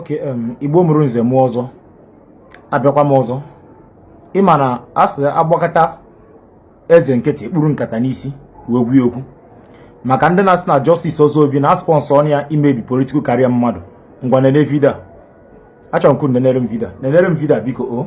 Okay, Igbo mụrụ nze mụọ ọzọ, abịakwa m ọzọ. Ị ma na a sị agbakata eze nkịtị kpuru nkata n'isi wee gwa ya okwu maka ndị na-asị na Justice Ọzọobi na sponsor ya imebi political career mmadụ. Ngwa nene video a, achọrọ m ka unu nenere m video, nenere m video biko o.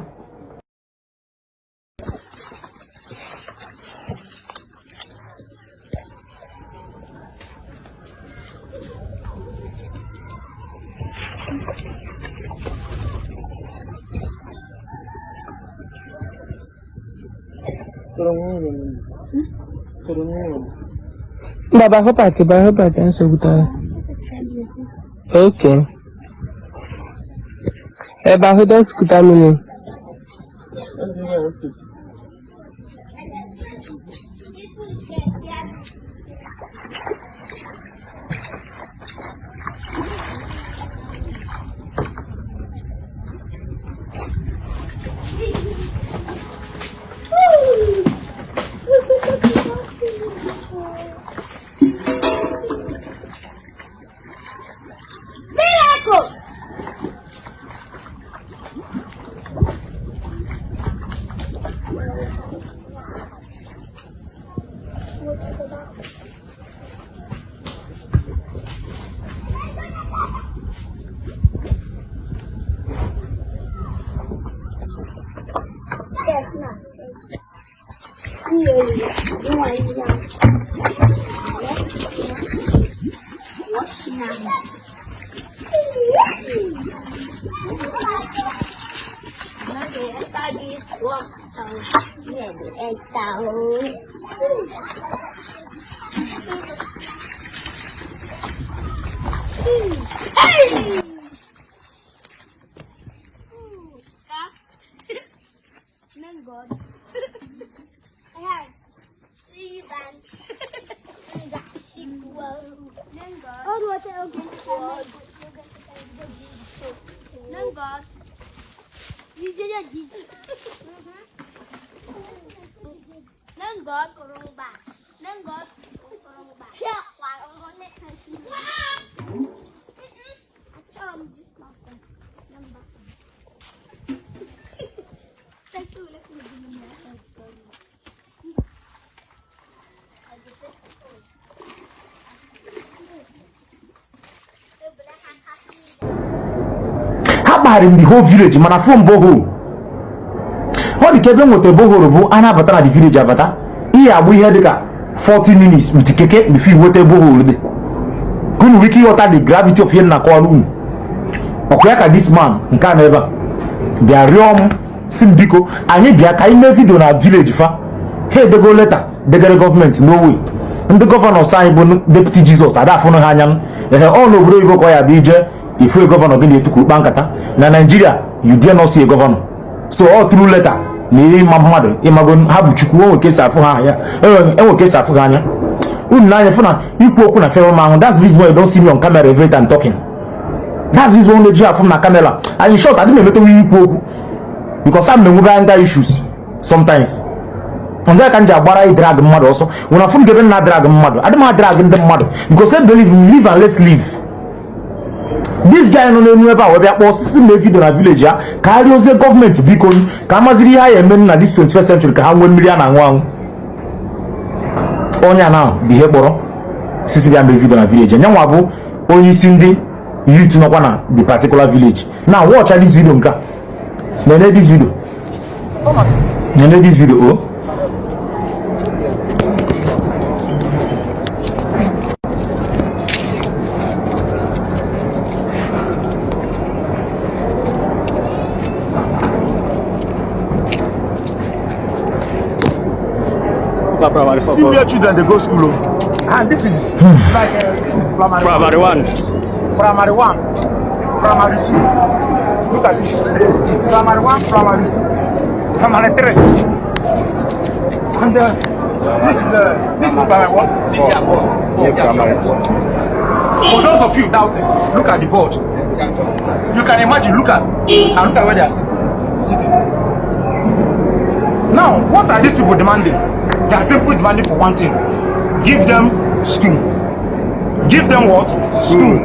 Baba, hope I hope I can so good. Okay. Ebe ahụ don skuta mmiri. Miracle! Ha kpagharị m the whole village mana afụ m borehole. Ọ dị ka ebe m nweta borehole bụ a na-abata na the village abata ihe agba ihe dịka 40 minutes with keke before nweta borehole dị ka unu nwee ike ịghọta the gravity of ihe m na-akọwara unu. Ọkwa ya ka this man nke a nọ ebe a bịa rịọ m sị m biko anyị bịa ka anyị mee video na village fa. Ha edego leta degara gọọmenti no way. Ndị governors anyị bụ deputy Jesus ada afụnụ ha anya. Ehe, ọ n'obodo oyibo ka ọ ya bụ ije ifu governor gị na-etukwu kpa nkata. Na Naijiria you dare not see a governor. So ọ through leta na ịma mmadụ ịmago ha bụ chukwu enwe ka esi afụ ha anya, enwe ka esi afụ ha anya. Unu n'anya fụ na ikwu okwu na fere m ahụ. That's the reason why you don't see me on camera every time talking. That's the reason why na-eji afụ m na camera. And in short, adị m emetewu ikwu okwu because I'm enwebe anger issues sometimes. Ndị ka m ji agbara drag mmadụ ọsọ nwere afụ m ebe na drag mmadụ adị m drag ndị mmadụ because I believe in live and let's live. This guy nọ n'elu ebe a wee bịa kpọọ osisi mee video na village ya ka a rịọzie gọọmenti biko ka a maziri ihe a ya eme na this 21st century ka ha nwee mmiri a na-aṅụ aṅụ. Onye a na bụ ihe kpọrọ sisi bịa mee video na village ya nwa bụ onye isi ndị youth nọkwa na the particular village. Now watch this video nke a. Nene this video. Nene this video o. See where children they go school. Oh. And this is like primary, primary one. Primary one, primary two. Look at it. Primary one, primary two, primary three. And this is primary what? Primary four. For those of you doubting, look at the board. You can imagine, look at and look at where they are sitting. Now, what are these people demanding? They are simply demanding for one thing. Give them school. Give them what? School.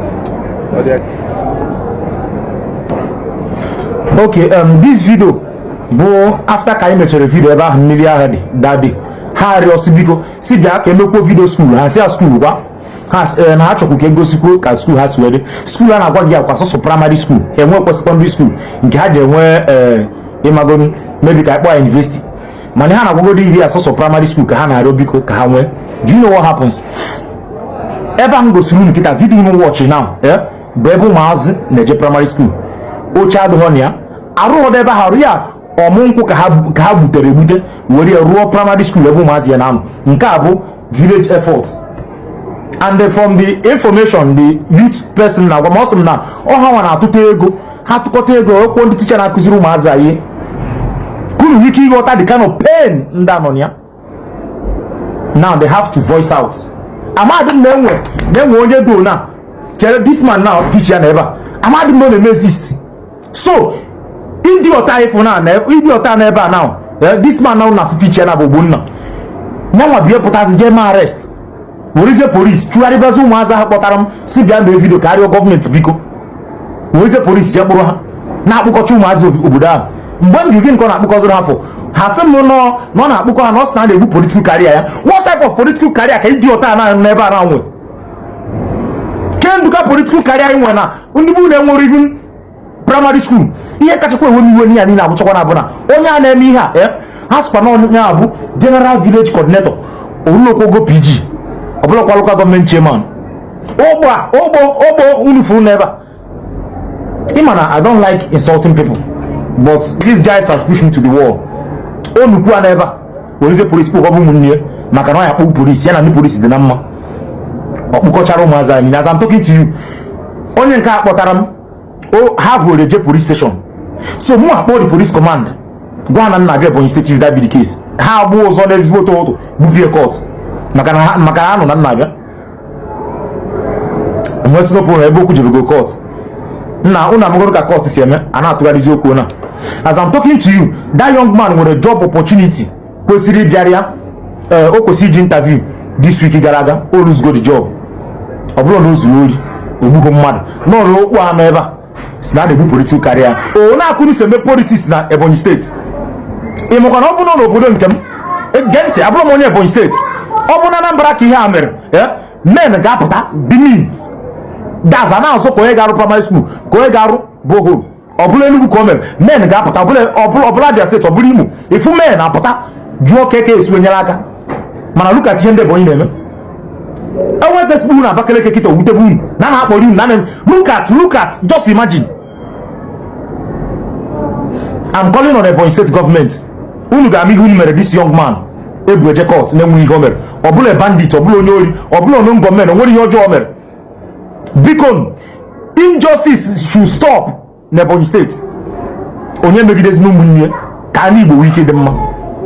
Okay, this video bụ after ka anyị mechara video ebe ahụ mmiri ahụ dị that day. Ha arịọ si biko, si bịa ka emekwuo video school ha. Si ya school kwa ha na ha chọkwu ka egosikwuo ka school ha si wee dị. School a na-agwa gị akwa sọsọ primary school, ha enwekwa secondary school nke ha ji enwe ịmagonu, maybe ka akpọ ya university, mana ha na-agwagoro iri asọsọ primary school ka ha na-arịọ biko ka ha nwee. Do you know what happens? Ebe a m gosiri unu kịta, video unu watch now, bụ ebe ụmụazị na-eje primary school. Oche adịghọ na ya, arụghọdụ ebe ha arụ ya, ọmụ nkwụ ka ha gbutere egbute were ya rụọ primary school ebe ụmụazị ya na-anọ. Nke a bụ village effort. And from the information the youth person na-agwa ma, ọ sị m na ọ ha nwa na-atụta ego, ha tụkọta ego okwu ndị teacher na-akụziri ụmụazị anyị, ka unu nwee ike ịghọta the kind of pain ndị anọ na ya. Now they have to voice out. Amadị m na-enwe onye do na chere this man now pitch ya na ebe a. Amadị m na ọ na-eme exist. So idiot anyị fụ na idiot a na ebe a now, this man now na pitch ya na bụ Ogbonna nyanwa bie pụtazi jee ma arrest, werezie police chụgharịbazi ụmụazị ahụ kpọtara m si bịa mee video ka arịọ gọọmenti biko. Werezie police jee kpụrụ ha, na-akpụkọcha ụmụazị obodo ahụ. Mgbe m jụrụ gị nke ọ na-akpụkọziri ha fụ, ha sị m nọ na ọ na-akpụkọ ha na ọ sị na a na-egbu political career ya. What type of political career ka idiot a na n'ebe a na nwe kenduka political career anyị nwe na ndị bụ na-enwere even primary school? Ihe kachakwa enwe m iwe n'ihe a niile abụchakwa na abụ na onye a na-eme ihe a, ha sịkwa na onye a bụ general village coordinator, olulokwogo PG, ọbụlakwa local government chairman. Ogbo a, ogbo ogbo unu furu n'ebe a, ịma na I don't like insulting people, but these guys has pushed me to the wall. Onukwu a n'ebe a werezie polisi kpụkọba ụmụnne ya, maka na ọ ya akpọ polisi ya na ndị polisi dị na mma. Ọ kpụkọchara ụmụazị anyị. As I'm talking to you, onye nke a kpọtara m o ha gwere je police station. So mụ akpọ the police command, gwa na nna abịa Ebonyi State. If that be the case, ha agba ụzọ na ezigbo ụtụ bupie court, maka na ha nọ na nna abịa nwesịrị ebe okwu jebego court. Nna unu amagoro ka court si eme a na-atụgharịzi okwu na. As I'm talking to you, that young man nwere job opportunity kwesịrị ịbịara ya. O kwesịrị iji interview this week gara aga. O lose go the job. Ọ bụrụ na o zuru ori, ogbugho mmadụ n'ọrụ okpu anọ ebe a si na a na-egbu political career. O na-akụrụ si eme politics na Ebonyi Steeti. Ị makwa na ọ bụrụ n'obodo nke m, gee ntị, abụrụ m onye Ebonyi Steeti, ọ bụ na Anambra ka ihe a mere, men ga-apụta bimin daza na-azụ ka onye ga-arụ primary school, ka onye ga-arụ borehole. Ọ bụrụ Enugu ka o mere, men ga-apụta. Ọ bụrụ Abia Steeti, ọ bụrụ Imo, ifu men apụta jụọ ka eke esi nyere aka. Mana look at ihe ndị Ebonyi na-eme. Enweta unu Abakaliki kịta, owutebe unu na na-akpọrọ unu na look at, just imagine. I'm calling on Ebonyi State government. Unu ga-ama ihe unu mere this young man ebu eje court na-enwe ihe o mere. Ọ bụla bandit, ọ bụla onye ori, ọ bụla onye gọọmenti, o nwere ihe ọjọọ o mere. Biko, injustice should stop n'Ebonyi Steeti. Onye megidezina ụmụnne ka anyị Igbo nwee ike dị mma.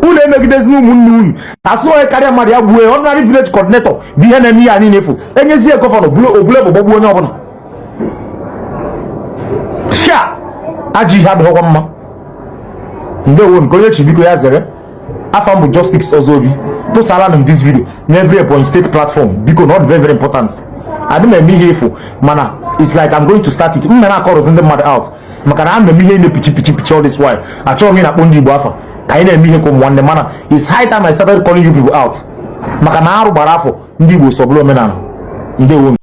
Unu emegidezina ụmụnne unu. Asị onye karịa mmadụ ya gbuo. Ordinary village coordinator bụ ihe na-eme ihe a niile efu. Enyezie governor obule bụ gbagbuo onye ọbụla. Tia ajọ ihe adịghịkwa mma. Ndewo. Nke onye chi, biko ya zere. Afa m bụ Justice Ozobi. Tụsara m this video na every Ebonyi State platform, biko. Not very very important. Adị m eme ihe efu, mana it's like I'm going to start it. M na akọrọzi ndị mmadụ out, maka na ana m eme ihe na-epichi pichi pichi all this while. Achọghị m ị na-akpọ ndị Igbo afa ka anyị na-eme ihe ka ụmụ nwanne, mana it's high time I started calling you people out, maka na arụ gbara afọ ndị Igbo sọbụla omenala. Ndewo.